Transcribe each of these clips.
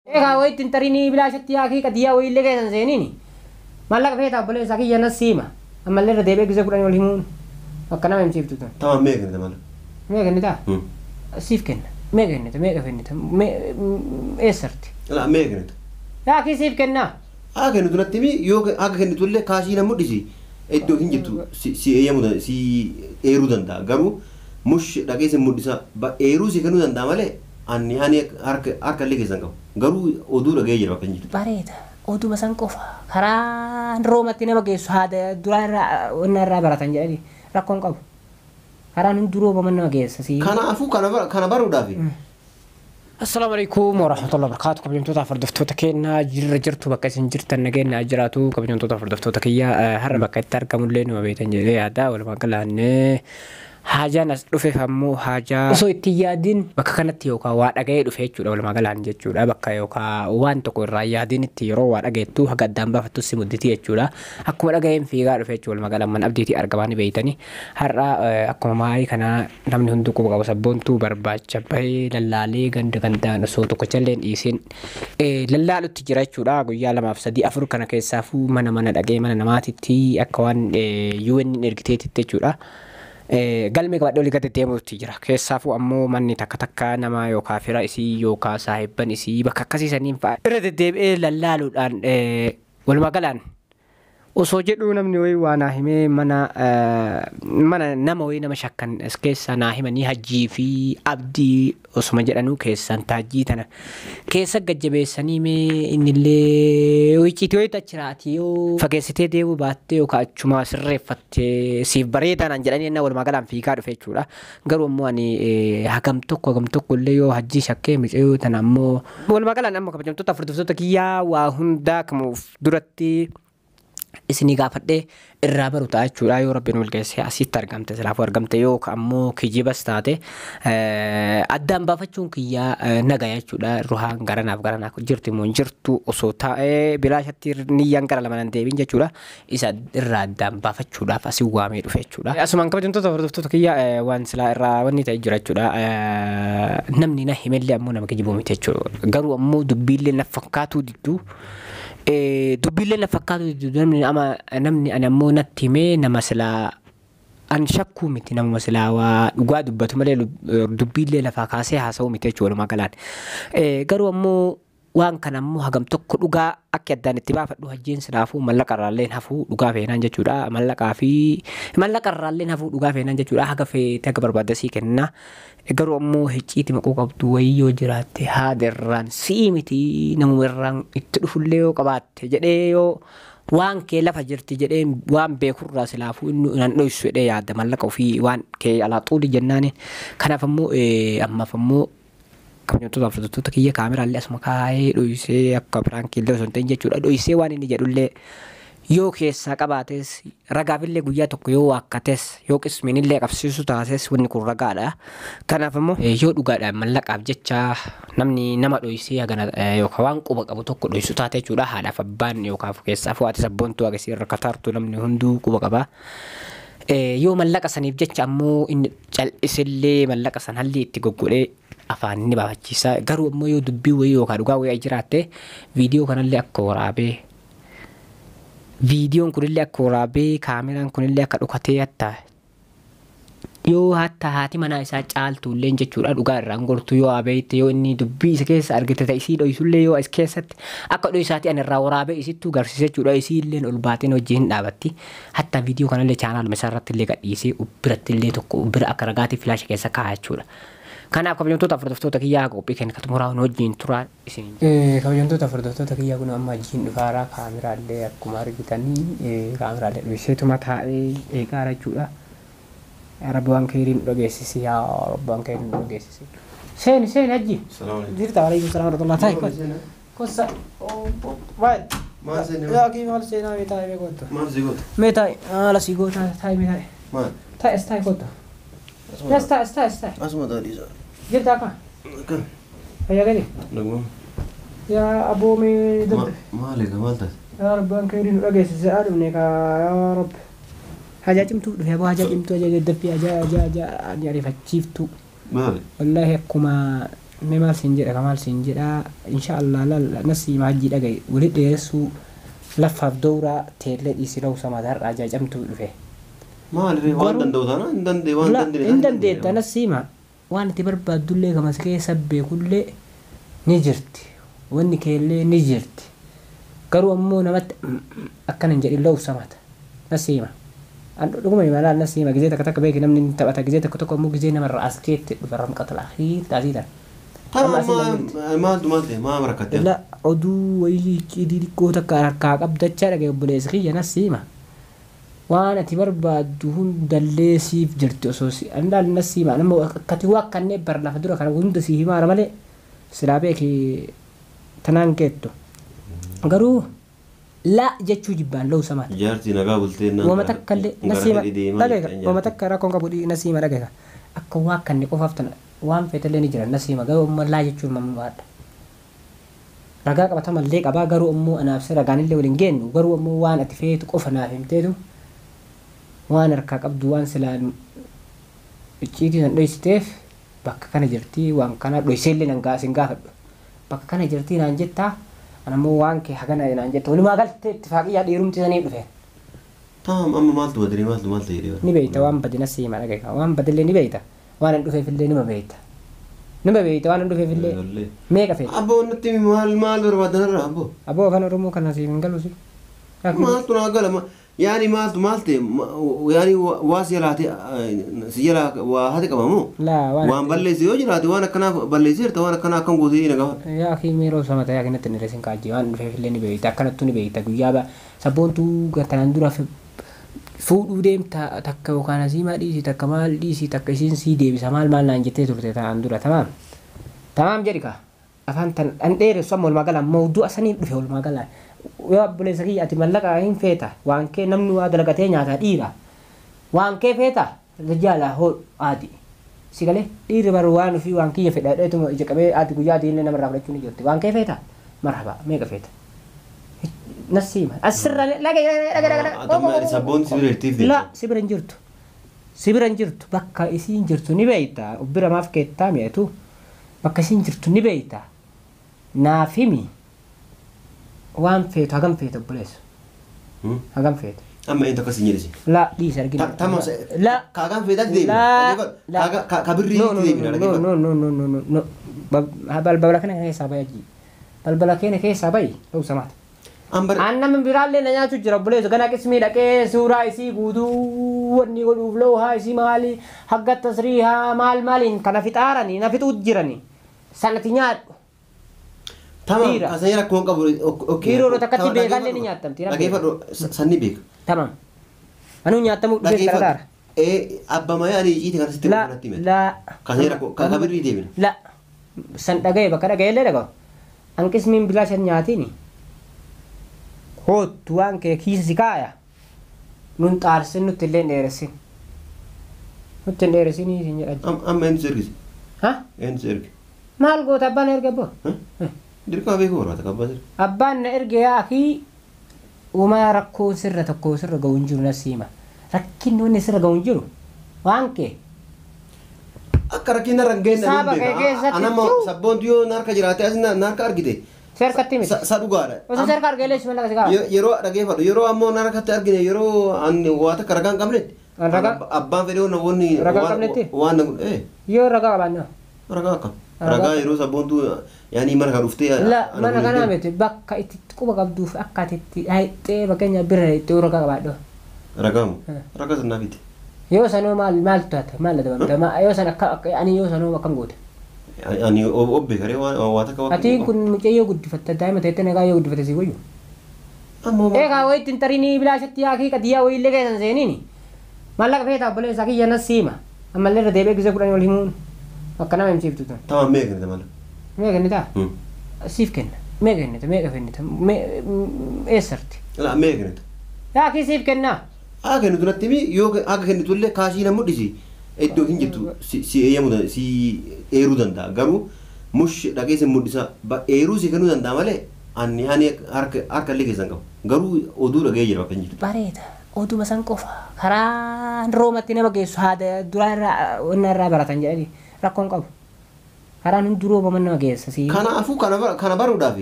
Egaa wayitti hin tarinii bilaashatti yaakii qadiyyaa wayiillee keessan seeniini. Maallaqa feetaa obboleessa kiyya nas siima. Ammallee irra deebi'ee gisee 10 ol himuun akka nama himsiiftu tun. Tamam meeqa kennita maal? Meeqa kennitaa? Siif kenna. Meeqa kennita? Meeqa kennita? Eessarti? Laa meeqa kennita? Yaakii siif kennaa. Haa kennitu natti himi yoo akka kennitu illee kaashii na mul'isi. Iddoo hin jirtu si eeyyamuu si eeruu danda'a garuu mush dhaqee si mul'isa eeruu si kennuu danda'a malee ani harka illee keessan qabu garuu oduu dhaga'ee jira bakka hin jirtu. Bareeda oduma san qofa karaan roomatti nama geessu haada duraa irraa wanna irraa baratan jedhanii rakkoon qabu. Karaan hundi rooma nama geessa si. Kanaafuu kana baruudhaafi. Assalamu alaikum warahmatullahi wabarakatuh. Kabajamtoota hordoftoota keenya jirra jirtu bakka isin jirtan nageenya jiraatu. Kabajamtoota hordoftoota kiyya har'a bakka itti argamullee numa beektan jedhee yaada. Walumaa galaan haajaan as dhufeef ammoo haajaa osoo itti yaadin bakka kanatti yookaan waa dhaga'ee dhufe jechuudha. Walumaa galaan jechuudha bakka yookaan waan tokko irraa yaadin itti yeroo waa dhageettu haga addaan baafattu si mudditi jechuudha. Akkuma dhaga'een fiigaa dhufe jechuudha. Walumaa galaan mana abdiitii argamaa ni beeytani. Har'a akkuma maayii kana namni hunduu quba qabu sabboontuu barbaacha bahee lallaalee ganda gandaan osoo tokkochallee hin dhiisin lallaalutti jira jechuudha. Guyyaa 2 fi 3 4 kana keessaafuu mana mana dhagee mana namaatitti akka waan UN ergiteetitti jechuudha. Galmee qabadhee olii gadi deemuutti jira. Keessaafuu ammoo manni takka takka nama yookaan fira isii yookaan saahibban isii bakka akkasiisaniin fa'a irra deddeebi'ee lallaaluudhaan walumaa galaan osoo jedhuu namni wayii waa naa himee mana nama wayii nama shakkan as keessaa naa himanii hajjii fi abdii osuma jedhanuu keessaan taajjii tana keessa gajjabeessanii mee innillee wayii wayii achiraati yoo fageessitee deemuu baattee yookaan achumaa sirreeffattee siif bareedaa naan jedhanii inni walumaa galaan fiigaa dhufe jechuudha. Garuu ammoo ani hagam tokko illee yoo hajjii shakkee micayoo tana ammoo walumaa galaan amma kabajamtoota hordoftoota kiyyaa waa hundaa kamuuf duratti isinii gaafadhee irraa baru ta'a jechuudha. Yoo rabbiin wal geesse asitti argamte silaafuu argamte yoo ammoo kijibas taate addaan baafachuun kiyyaa nagaya jechuudha. Ruhaan garanaaf garanaaf jirti immoo jirtu osoo taa'ee bilaashatti niyyaan gara lamaan deebiin jechuudha. Isa irraa addaan baafachuudhaaf asii waamee dhufe jechuudha. Asumaan kabajamtoota hordoftoota kiyyaa waan silaa irraa wanni ta'e jira jechuudha. Namni na himellee ammoo nama kijibuu miti jechuudha. Garuu ammoo dubbiillee na fakkaatuu didduu dubbiillee na fakkaatu namni ani ammoo natti himee nama silaa an shakkuu miti nama silaa waa dhugaa dubbatu malee dubbiillee lafaa kaasee haasa'uu miti jechuudha walumaa galaan. Garuu ammoo waan kana ammoo hagam tokko dhugaa akka addaan itti baafadhu hajjiin silaafuu mallaqa irraalleen hafuu dhugaa feenaan jechuudha. Mallaqaa fi mallaqa irraalleen hafuu dhugaa feenaan jechuudha. Haga feete haga barbaadde sii kenna. Garuu ammoo hicciitti maquu qabdu wayii yoo jiraatte haada irraan sii miti namuma irraan itti dhufullee yoo qabaatte jedhee yoo waan kee lafa jirti jedhee waan beekurraa silaafuu inni nan dhoysu jedhee yaadda mallaqa ofii waan kee alaa xuuli jennaani. Kanaaf ammoo ammaaf ammoo kabajamtoota hordoftoota kiyya kaameraallee asuma kaa'ee dhoysee akka piraankiillee osoo hin ta'in jechuudha. Dhoysee waan inni jedhullee yoo keessaa qabaates ragaafillee guyyaa tokko yoo waakkates yoo qismiinillee qabsiisu taases wanni kun ragaadha. Kanaaf ammoo yoo dhugaadhaan mallaqaaf jecha namni nama dhoysee hagana yookaan waan quba qabu tokko dhoysu taate jechuudha. Haadhaaf abbaan yookaan keessaa fu'aati sabboontuu agarsiisa irra kataartu namni hunduu quba qaba. Yoo mallaqa saniif jecha ammoo inni cal'isillee mallaqa san halli itti goggodhee afaan ni baafachiisa. Garuu ammoo yoo dubbii wayii yookaan dhugaa wayii jiraatte viidiyoo kanallee akka waraabee viidiyoon kunillee akka waraabee kaameraan kunillee akka dhokatee hatta yoo hatta haati manaa isaa caaltullee jechuudha dhugaa irraan gortu yoo abeeyte yoo inni dubbii isa keessa argite ta'e isii dhoysullee yoo as keessatti akka dhoysaati ani irraa waraabee isittuu garsiise jechuudha. Isiilleen ol baateen hojii hin dhaabatti. Hatta viidiyoo kanallee chaanaaluma isaa irratti illee gadhiisee biratti illee tokko bira akka ragaatii filaasha keessa kaa'a jechuudha. Kanaaf kabajamtoota hordoftoota kiyyaa qophii kenna kan xumuraa hojiin turaa isin. Kabajamtoota hordoftoota kiyyaa kun amma hojiin dhufaaraa kaameraallee akkuma argitanii kaameraallee dhoyseetuma taa'ee eegaara jechuudha. Yaa Rabbi waan keeriin dhageessisi yaa Rabbi waan keeriin dhageessisi. Seeni seeni hajji. Jirta waalaikum salaam warahmatullahi taa'e kossa. Waay. Maal seenaa? Yaa kii maal seenaa mee taa'e mee kottu. Maal si goota? Mee taa'e haala si goota taa'e mee taa'e. Maal? Taa'e as taa'e kottu. As taa'e as taa'e as taa'e. Asuma taa'e. Jirta akka? Akkam? Fayyaa gadi? Naguma. Yaa aboo mee dadda. Maal egaa maal taate? Yaa Rabbi waan keeriin nu dhageessise haa dhufne kaa yaa Rabbi. Hajaa cimtuu dhufe aboo hajaa cimtuu hajaa daddaffii hajaa hajaa hajaa ani ariifachiiftuu. Maali? Wallaahi akkuma Mee maal siin jedha, maal siin jedha, inshaallah laal nasiima hajji dhagaye wali dheeressuu laffaaf dowraa teellee dhiisi la'u sama har'aa jaajamtuu dhufe. Maal ree waan danda'u taana hin danda'e waan danda'e. Hin dandeetta nasiima waan itti barbaaddullee kamas keessa beekullee ni jirti. Wanni keellee ni jirti. Garuu ammoo namatti akkana hin jedhin la'u samata nasiima. Dhuguma himaa laal nasiima gizee takka takka beeki namni ni taphata gizee tokko tokko ammoo gizee namarra as keetti dhufa ramqata laakiir taasisan. Tama maaltu maal ta'e maa barakkatte? La oduu wayii cidii xiqqoo takka harkaa qabdachaa dhagaye obboleessi kiyya nasiima. Waan ati barbaaddu hundallee siif jirti osoo si andaal nasiima nama akkati waa kanneen bar lafa dura kana hunda si himaara malee silaa beeki tanaan keettu. Garuu la jechuu jibbaan la'u samaata. Jaartii nagaa bultee naan. Wama takka illee nasiima dhagaye wama takka rakkoon qabu nasiima dhagaye akka waa kanne qofaaf tana waan feetallee ni jira nasiima garuu ammoo laa jechuun mammaadha. Ragaa qabatamallee qabaa garuu ammoo anaaf si ragaanillee waliin geennu garuu ammoo waan ati feetu qofa naaf himteetu waan harkaa qabdu waan silaan icciitii san dhoysiteef bakka kana jirtii waan kana dhoyseellee nan sin gaafadhu. Bakka kana jirtii naan jettaa ana ammoo waan kee hagana naan jetta walumaa galtee ittifaaqiyyaa dhiirumti sanii dhufe. Tamam amma maaltu badire maaltu maal ta'e? Ni beeyta waan bade nasiima dhagaye waan badellee ni beeyta. Waan hin dhufeefillee nima beeyta. Nima beeyta waan hin dhufeefillee meeqa feeta? Abboo natti maal maal barbaadanarra abboo? Abboo afaan Oromoo kana siif hin galu si. Maaltu naa gala yaani maaltu maal ta'e yaani waa si jalaate si jalaa waa hati qabamoo? Laa waan waan balleesse yoo jiraate waan akkanaa balleesseerta waan akkanaa akkam gootee na gaafadha. Yaa akhi meeroo sama ta'e akkanatti ni reesin kaajii waan dhufeefillee ni beeyta akkanattu ni beeyta guyyaa sabboontuu tanaan dura fuudhuu deemta takka yookaan asiimaa dhiisii takka maal dhiisii takka isiin sii deebisa maal maal naan jettee turte tanaan dura tamaam. Tamaam jedhi kaa afaan tan an dheeressu amma walumaa galaan mawdu'a saniin dhufe walumaa galaan yoo obboleessa kiyya ati mallaqa hin feeta waan kee namni waa dalagatee nyaata dhiira waan kee feeta rijaala hoo aadi si galee dhiirri baru waan ofii waan kiyya fedha dheetuma ija qabee ati guyyaa adiillee namarraa fudhachuu ni jirti waan kee feeta marhaba meeqa feeta. Nasiima asirra dhagaye dhagaye dhagaye. Sabboon si bira jirtiif La si bira hin jirtu. Si bira hin jirtu bakka isiin jirtu ni beeyta bira maaf keettaa mi'atu bakka isiin jirtu ni beeyta naaf himi waan feetu hagam feetu obboleessu. Hagam feetu. Amma eenyu akkas hin jedhisi. La dhiisi argina. Tama La kaagaan feetaatti deebina. Ka birrii deebina No no no no no no balbala kana keessaa bayi ajji. Balbala keenya keessaa bayi ta'uu samaata. Aannan biraallee na nyaachuu jira obboleessu gana qismii dhaqee suuraa isii guutuu wanni godhuuf loohaa isii maali hagga tasriihaa maal maaliin kana fixaaranii na fixuut jirani sanatti nyaadhu. Tamam kasanii rakkoon qabu. Dhiiroo takkatti beekallee ni nyaattamti. Dhageeffadhu sanni beeka. Tamam. Anuu nyaatamuu dhufees qarqaara. Abba mayyaa ani icciitii kana sitti kanatti hime. La. Kasanii rakkoo ka birrii deebina. La. San dhagaye bakka dhagayeellee dhagahu. An qismiin bilaa shan nyaatiini. Hoottu waan kee kiisa si kaaya. Nun xaarsin nutti illee hin dheeressin. Nutti hin dheeressinii siin jedha. Amma eenyu si ergise? Ha? Eenyu si erge? Maal goota abbaan erge abboo? Dirqama beekuu barbaada ka abbaan erge. Abbaan na erge yaa akii uumaa rakkoo sirra tokko sirra ga'u hin jiru nasiima. Rakkinni wanni sirra ga'u hin jiru waan kee. Akka rakkina irra hin geenye Saaba kee keessatti Anamma sabboontu yoo narka jiraate as narka argite. Seerkatti miti. Sa dhugaadha. Osoo seerka argeelee si mallaqa si kaa'u. Yeroo dhageeffadhu yeroo ammoo narkatti argine yeroo ani waa takka ragaa hin qabnetti. Abbaan fedhee wanni Ragaa qabnetti? waan Yoo ragaa qabaanne. Ragaa akkam? Ragaa yeroo sabboontu yaani mana kan dhuftee. La mana kanaa miti bakka itti quba qabduuf akka ati itti dhayxee fakkeenya bira dhayxee yoo ragaa qabaadhu. Ragaamu? Ragaa sanaa fiti. Yoo sanoo maal maal taate maal adabamta yoo san akka ani yoo sanoo akkam goote. Ani obbe karee waa takka waa. Atiin kun mucayyoo guddifatta daa'ima ta'etti nagaa yoo guddifatte si wayyu. Ammoo. Egaa wayitti hin tarinii bilaashatti yaakii qadiyyaa wayiillee keessan seeniini. Maallaqa feetaa obboleessa kiyya nas siima. Ammallee irra deebi'ee gisa kudhanii ol himuun akka nama himsiiftu tun. Tamam meeqa kennita maal? Meeqa kennitaa? Siif kenna. Meeqa kennita? Meeqa kennita? Eessarti? La meeqa kennita? Yaakii siif kennaa. Haa kennitu natti himi yoo akka kennitullee kaashii na mul'isi. Iddoo hin jirtu si eeyyamuu si eeruu danda'a garuu mush dhaqee si mul'isa eeruu si kennuu danda'a malee ani ani harka illee keessan qabu garuu oduu dhaga'ee jira bakka hin jirtu. Bareeda oduma san qofa karaan roomatti nama geessu haada duraa irraa onnaa irraa baratan jedhanii rakkoon qabu. Karaan hundi rooba mana nama geessa si. Kanaafuu kana baruudhaaf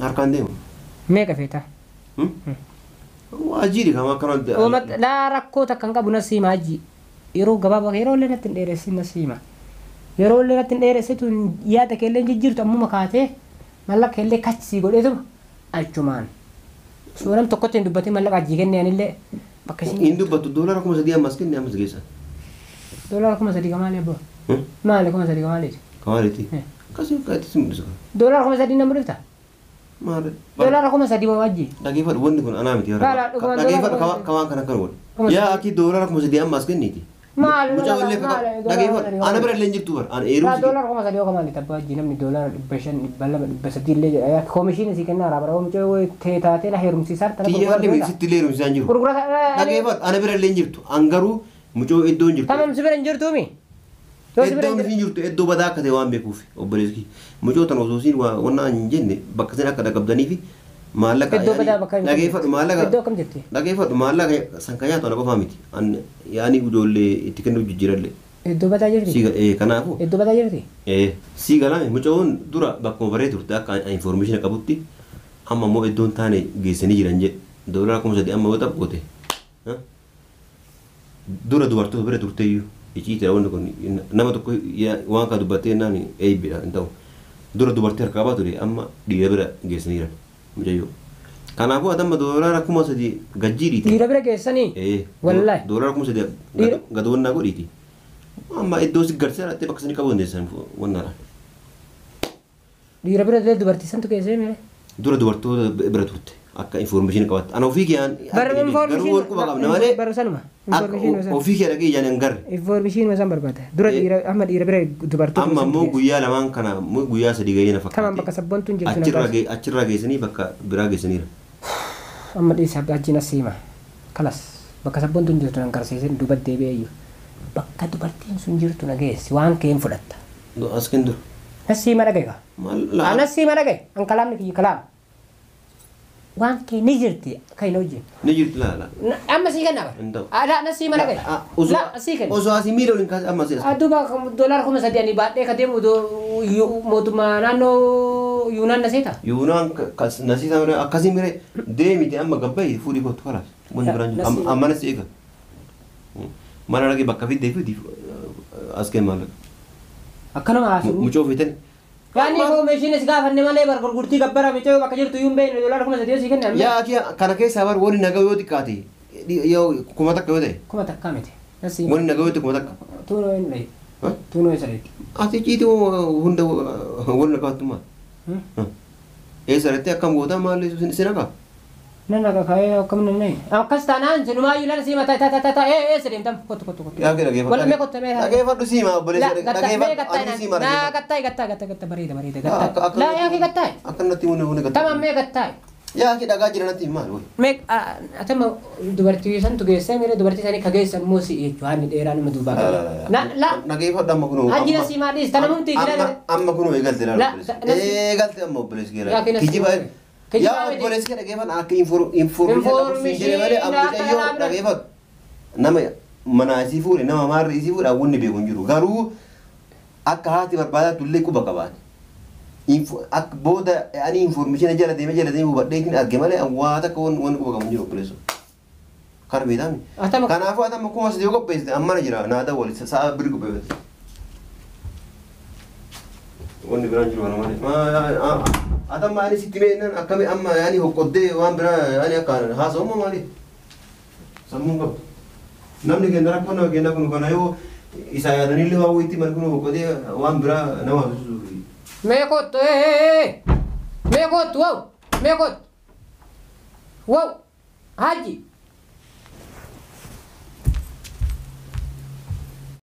harkaan deemu. Meeqa feeta? Waajjirri kama akkana. Laa rakkoo takka hin qabu na siima hajji. Yeroo gabaabaa yeroo illee natti hin dheeressin na siima. Yeroo illee natti hin dheeressitu yaada kee illee hin jijjiirtu ammuma kaatee mallaqa illee kachisii godheetuma achumaan. Suuraan tokkotti hin dubbatin mallaqa hajjii kennee anillee bakka isin. Hin dubbattu doolara 3000 ammas kenne ammas geessa. Doolara 3000 kamaali abbaa? Maali 3000 kamaaliiti? Kamaaliiti? Akkasii akkatti si mul'isu. Doolara 3000 nama dhufta? Maali? Doolara 3000 moo hajji? Dhageeffadhu wanni kun anaa miti. Dhageeffadhu kamaan kana kan godhu. Yaa akki doolara 3000 ammas kenniiti. Maali? Dhageeffadhu ana bira illee hin jirtu bara. Ana eeruu si. Doolara 3000 yoo kamaali tabbaa hajji namni doolara 500 200 300 illee jedha. Koomishiin isii kennaa bara mucaa taatee na heerumsiisaa. Xiyya kalli sitti illee heerumsiisaa hin jiru. Dhageeffadhu ana bira illee hin jirtu. An garuu mucoo iddoo hin jirtu. Tamam si bira hin jirtuumi? Iddoo hin jirtu iddoo badaa akka ta'e waan beekuuf obboleessi. Mucoo tan osoo siin waan hin jenne bakka isin akka dhaqabdanii fi maallaqa iddoo badaa bakka dhageeffadhu maallaqa iddoo akkam jirti? Dhageeffadhu maallaqa san kan nyaatu ana qofaa miti. Yaani ijoollee itti kennuuf jijjiirallee. Iddoo badaa jirti? Si kanaafuu. Iddoo badaa jirti? Si galame mucoon dura bakkuma baree turte akka information qabutti amma immoo iddoon taane geessanii jiran jedhe doolara 3000 amma yoo taphote dura dubartoota bira turteeyyuu iciitira wanni kun nama tokko waan kana dubbattee naan eebbidha hin ta'u dura dubartii harka qabaa ture amma dhiira bira geessanii jiran mucayyoo. Kanaafuu ati amma doolara 3000 gajjii dhiite. Dhiira bira geessanii? Wallaahi. Doolara 3000 gadoonnaa godhiiti. Amma iddoo si garsiisaa dhaqxee bakka isin qabuu dandeessan wannaadha. Dhiira bira illee dubartii santu geessee mee? Dura dubartoota bira turte akka information qabatte. Ana ofii kiyaan garuu wal quba qabna malee. Bara sanuma. Ofii kee dhaqee ijaan hin garre. Information isaan barbaada. Dura dhiira amma dhiira bira dubartoota. Amma immoo guyyaa lamaan kana guyyaa sadii gahee na fakkaate. Tamam bakka sabboontuun jirtu. Achirraa geessanii bakka biraa geessaniira. Amma dhiisa achiin as siima. Kalas bakka sabboontuun jirtu nan garsiisin duuba deebi'ee iyyuu. Bakka dubartiin sun jirtu na geessi waan kee hin fudhatta. As kennu dura. As siima dhagaye. Anas siima dhagaye. An kalaamni kiyya kalaam. Waan kee ni jirti kan hin hojjenne. Ni jirti laala. Amma sii kenna bara. Laa na sii mana gahe. Laa sii kenna. Osoo asii miila waliin kaase amma sii as. Duuba doolara 3000 ani baadhee ka deemu mootummaa naannoo Yuunaan na seeta. Yuunaan na seeta akkasii mire deemite amma gabbayi fuudhii kottu kalaas. Wanni biraan jiru amma na si eega. Mana dhaqee bakka fiddee fi as kenna maallaqa. Akkanuma haasofni. Mucoo feetani. Yaani information is gaafanne malee bar gurgurtii gabbara micoo bakka jirtu iyyuu hin beekne doolara 3000 sii kenna. Yaa akki kana keessaa bar wani nagaa yoo xiqqaate yoo 1000 yoo ta'e. 1000 miti. Wani nagaa yoo ta'e 1000. Tuunoo hin dhayi. Tuunoo isa dhayi. Ati ciitii hunda wani nagaattu maal? Eessa irratti akkam gootaa maal si nagaa? Nan nagaa kaa'ee akkam nan nayi. Akkas taanaan sinumaayyuu lana siima ta ta ta ta eessa deemtam kottu kottu kottu. Yaa dhageeffadhu. Wal mee kottu mee. Dhageeffadhu siima obboleessa dhageeffadhu ani siima dhageeffadhu. Gattaa gattaa gattaa gattaa bareeda bareeda gattaa. Laa yaa kee gattaa. Akka natti hune gattaa. Tamam mee gattaa. Yaa kee dhagaa jira natti maal wayi. Mee atama dubartii santu geessee mere dubartii sanii ka geessa immoo si jechuudha inni dheeraa nama duubaa qaba. Na la. Dhageeffadhu amma kunoo. Hajji na siimaa dhiis tana mumti jira. Amma kunoo eegalte laala. Eegalte amma obboleessi kee laala. Kijiba. Yaa obboleessi kee dhageeffadhu akka information jedhe malee amma mucayyoo dhageeffadhu. Nama mana isii fuudhe nama maarri isii fuudhe wanni beeku hin jiru garuu akka haati barbaadaatu illee quba qabaani. Akka booda ani information jala deemee hubadhee arge malee waa takka wanni quba qabu hin jiru obboleessa. Kana beektaami. Kanaafuu ati amma 3000 qopheessite ammana jira naa dawwali sa'a biri qopheeffate. Wanni biraan jiru kana malee. Ati amma ani sitti mee akkami amma yaani hoqqoddee waan biraa yaani akka haasa'umma maali? Sammuun qabdu. Namni keenya rakkoo nama keenya kun kana yoo isa yaadanillee waa wayiitti mali kun hoqqodee waan biraa nama haasofsiisuuf. Mee kottu mee kottu wow mee kottu wow haji.